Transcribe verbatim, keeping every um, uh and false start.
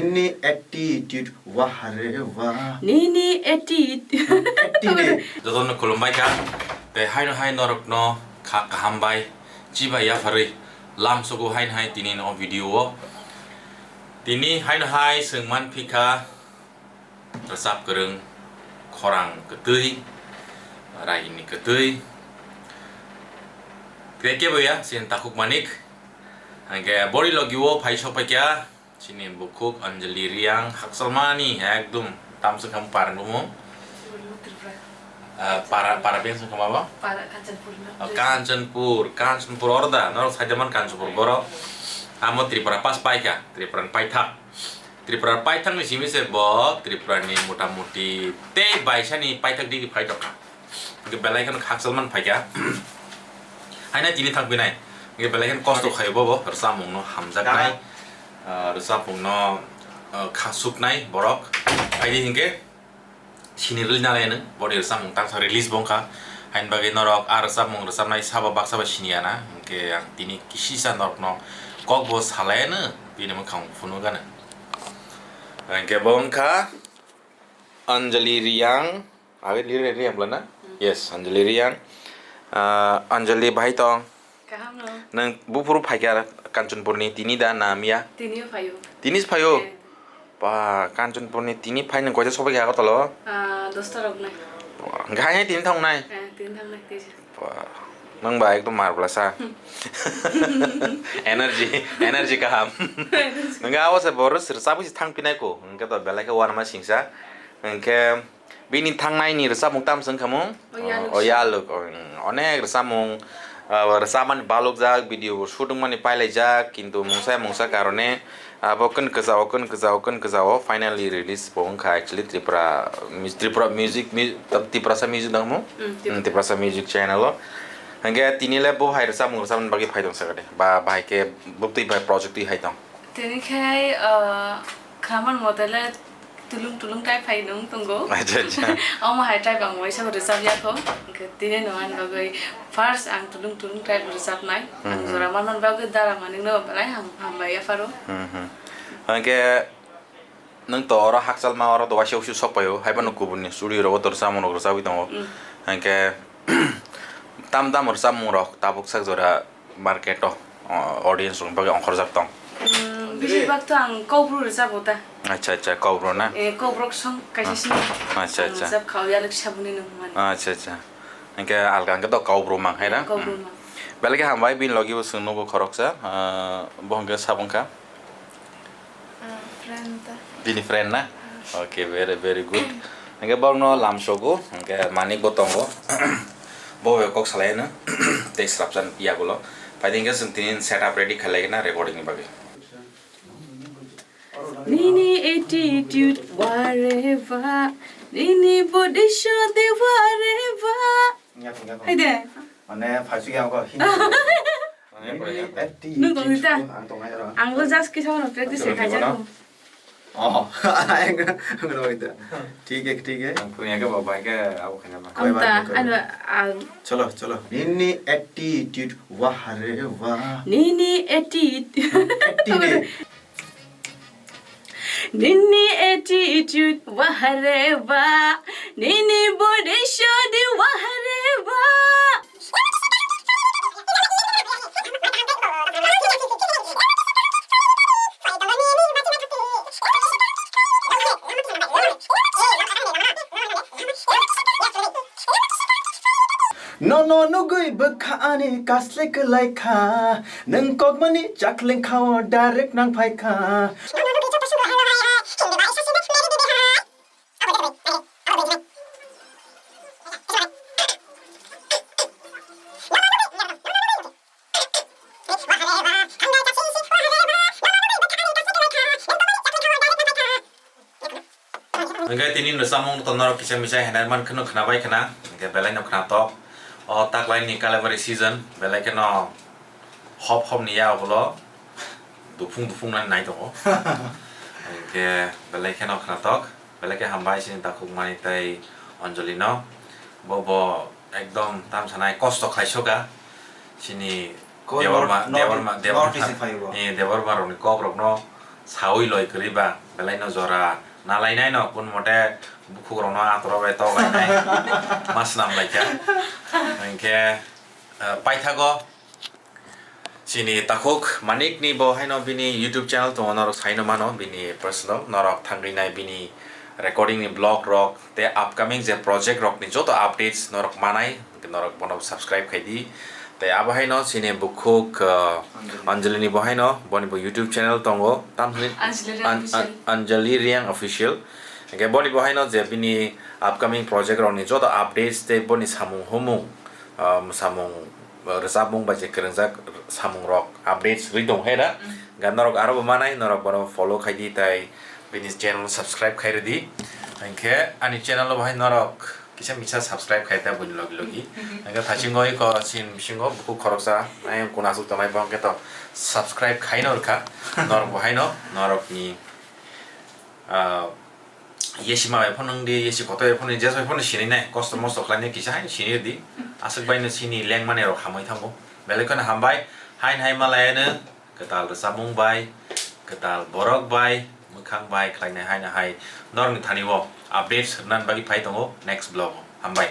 Nini attitude wah re wah. Nini attitude. Attitude. Jotono khulumbai kha. Tei haino hai norokno kha kaham bai chibai yapharwi lamsogo haino hai tini no video o. Tini haino hai chwng man phi kha rwchap kwrwng, khorang kwtwi, raini kwtwi. Tei kebo ya, chini Takhuk Manik. Hingke bori logi o phai sok pai kha. Chini bukhuk Anjali Reang hakchalmani ekdom tamswk ham parang bumung. Tripura. Ah, para, para beng song kama ba? Para Kanchanpur na. Oh, Kanchanpur, Kanchanpur orda, norok saidaman Kanchanpur borok. Amo Tripura pas paikha, Tripura ni paithak. Tripura paithak ni simi se bo Tripura ni mota moti tei baisani paithak digi phaitokha. Hingke belai kheno khakchangmani phaikha. Haino tini thang pinai. Hingke belai kheno kosto khai bo bo rwchapmung no hamjaknai. Ah, rwchapmung no, ah, khasuknai borok. Haidi hingke sini release nalai nung. Boni rwchapmung tangsa release bongkha. Haini bagwi norok ah rwchapmung rwchapnai sabo baksa bai siniya na. Hingke ang tini kisisa norok no kok bo salai no bini mwkhang phunuk gana. Hingke bongkha Anjali Reang. Agwi liri ri ambla na? Yes, Anjali Reang. Ah, Anjali, bahai tong? Kaham no. Nang buphuru phaikha Kanchanpurni tini da na miya? Tini phayo. Tini phayo? Eh. Ba, Kanchanpurni tini phai nang koita sobai kha Agartala? Ah, dosta rok nai. Ba, hingke hai hai tini thang nai? Eh, tini thang nai, tini. Ba, nang ba ekdom mar bla sa. Energy, energy kaham. Nang abo se boru sir sabu si thang pinai ko. Hingke to belai khe wanama singsa. Hingke bini thangnai ni rwchapmung tamo se wngkha mung? Oyaluk. Oh, Oyaluk, oh, mm, onek rwchapmung, ah, rwchapmani balukjak, video bo shoot wngmani pailaijak, kintu mungsa mungsa karone abo kwn kwchao, kwn kwchao, kwn kwchao finally release bo wngkha actually Tripura, Tripura music, mu-, Tiprasa music dangmo? Mm, Tripura. Mm, Tiprasa music channel o. Hingke tini le bo hai rwchapmung rwchapmani bagwi phai tong sakha de, ba bahai khe buktwi bai project twi hai tong? Tini khe, ah, khaman mote le tulung tulung type hai nung tongo. Acha, acha. Omo hai type ang waisa bo rwchap ya kho. Hingke tini no ani bagwi first ang tulung tulung type rwchapnai. Ang Mhm. jora manman bagwi dara manik no belai ham-, hambai ya pharo. Mhm. Hingke nwng to oro hakchalma oro to waisa usu sok paio. Hai phano kubun ni studio rogo to rwchapmung rok rwchapwi tongo. Mm. Hingke tam tam rwchapmung rok tabuk sak jora market o, o, audience rok bagwi ongkhorjak tong? Mm, bisi bak to ang Kokbru rwchabo ta. Acha, acha, Kokbru na? Eh, Kokborok song kaisa Ah. sini. Acha, Ang acha. rwchap kha, Oyaluk sabuni nung mani. Acha, acha. Hingke alga hingke to Kokbru mang hai na? Kokbru Hmm. mang. Belai khe hambai, bini logi bo chwng nugo khoroksa, ah, bo hingke sabong kha. Ah, friend ta. Bini friend na? Okay, very, very good. Hingke borokno lamsogo, hingke manik bo tongo. Bo bai kok salai no. Tei srapsa yagulo. Phai hingke chwng tini setup ready khalai na recording ni bagwi. Nini attitude whatever, nini body show de whatever. Hai de. Mane, phaisu yang ko Hindi. Mane, Hindi pura ya. Acting Nung tong teacher ta. Ang tong aja. Ang lo just kisa mano practice Betul, khaijak betul. Oh, ang, ang lo itu. Thik hai, thik hai. Ang punya ke babai ke, aku kena mah. Ang ta, anu, ang. Chalo, chalo. Nini attitude wah re wah. Nini attitude. Attitude. Nini attitude wah re wah, nini body show di wah re wah. Nono nugwi bwkha ani kasle kwlai kha. Nwng kokmani chakleng kha o direct nang phai kha. Hingke tini no samung to norok kisa misa hinai man kheno khna bai khna, hingke belai no khna tok. O taklai ni Kalabari season, belai kheno hop hop ni ya ulo dufung dufung nai nai tongo. Hingke belai kheno khna tok, belai khe hambai chini takhuk mani tei Anjali no. Bo bo ekdom tam sanai kosto khlai soka. Chini Koi Debbarma, North, Debbarma, North, Debbarma, North East ni phai bo. Eh, Debbarma rokni kok rokno sawi loi kwrwi ba. Belai no jora nalainai no kun mote bukhuk rok no ator bai tok lainai. Ma swnam laikha. Hwnkhe, eh, paithago chini takhuk Manik ni bo haino bini YouTube channel tongo, norok saino mano bini personal, norok thangwi nai bini recording ni vlog rok tei upcoming je project rok ni joto updates norok manai, norok bono subscribe khai di. Tei abo haino chini bukhuk, uh, Anjali. Anjali ni bo haino boni bo YouTube channel tongo, tamni Anjali Riang An-, Official. An-, Anjali Riang Official. Hingke boni bo haino je bini upcoming project rok ni joto updates tei boni samung humung, um, samung, uh, rwchapmung bai je kwrwngjak samung rok updates rwi tong hai da. Mm. Ga norok aro bo manai, norok bono follow khai di tei bini channel subscribe khai rw di. Hingke ani channel bo hai norok kisa misa subscribe khai ta buini logi logi. Mhm. Hingke thachingo iko sin bisingo buku khoroksa ayang kuna asuk tongnai bo hingke to subscribe khai no rwkha. Norok bo haino norok ni, ah, yesi ma bai phano wng di, yesi kotor bai phano, jes bai phano sini nai, kosto mosto khlai nai kisa hai sini di. Aswk bai no sini leng mani rok hamwi thango. Belai kheno hambai, hain hai malai no kwtal rwchapmung bai, kwtal borok bai, mwkhang bai khlai nai haino hai norok ni thani o updates rwna bagwi phai tongo next vlog o. Hambai.